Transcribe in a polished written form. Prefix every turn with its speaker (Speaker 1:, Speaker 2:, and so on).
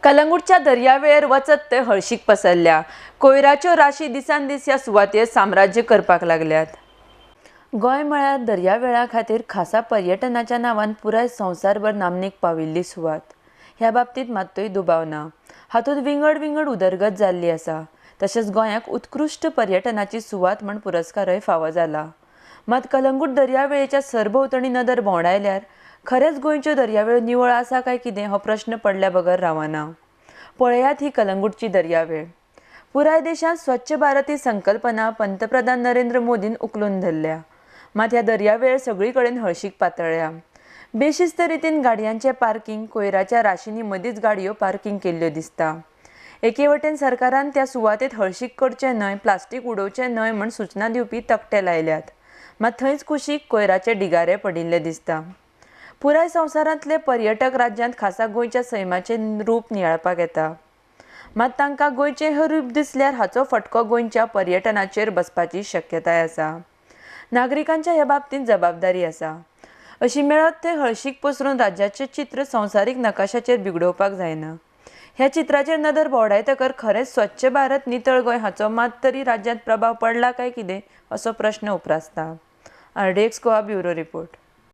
Speaker 1: कलंगूटच्या दर्यावेळेर वचत थंय हळशीक पसरल्या. कोयराच्यो राशी दिसान दीस ह्या सुवातेर साम्राज्य करपाक लागल्यात. गोंय म्हळ्यार दर्यावेळा खातीर खासा पर्यटनाच्या नांवान पुराय संवसारभर नामनेक पाविल्ली सुवात. ह्या बाबतींत मात्तूय दुबाव ना. हातूंत विंगड विंगड उदरगत जाल्ली आसा. तशेंच गोंयाक उत्कृश्ट पर्यटनाची सुवात म्हण पुरस्कारय फावो जाला. मात कलंगूट दर्यावेळेच्या सरभोंवतणी नदर भोंवडायल्यार खरेंच गोंयच्यो दर्यावेळो निवळ आसा काय कितें हो प्रश्न पडल्या बगर रावना. पळयात ही कलंगूटची दर्यावेळ. पुराय देशांत स्वच्छ भारत ही संकल्पना पंतप्रधान नरेंद्र मोदीन उखलून धरल्या. मात ह्या दर्यावेळ सगळी कडेन हळशीक पातळ्ळ्या. बेशिस्त रितीन गाडयांचें पार्किंग, कोयराच्या राशींनी मदींच गाडयो पार्किंग केल्ल्यो दिसता. एके वटेन सरकारान त्या सुवातेत हळशीक करचें न्हय, प्लास्टीक उडोवचें न्हय म्हूण सूचना दिवपी तकटे लायल्यात. मात थंयच कुशीक कोयराचे ढिगारे पडिल्ले दिसता. पुराय संवसारांतले पर्यटक राज्यांत खासा गोंयच्या सैमाचें रूप नियाळपाक येता. मात तांकां गोंयचें हें रूप दिसल्यार हाचो फटको गोंयच्या पर्यटनाचेर बसपाची शक्यताय आसा. नागरिकांच्या ह्या बाबतींत जबाबदारी आसा. अशी मेळत थंय हळशीक पसरून राज्याचें चित्र संवसारीक नकाशाचेर बिगडोवपाक जायना. ह्या चित्राचेर नदर भोंवडायतकर खरेंच स्वच्छ भारत नितळ गोंय हाचो मात तरी राज्यांत प्रभाव पडला काय कितें असो प्रश्न उप्रासता. RDX Goa bureau report.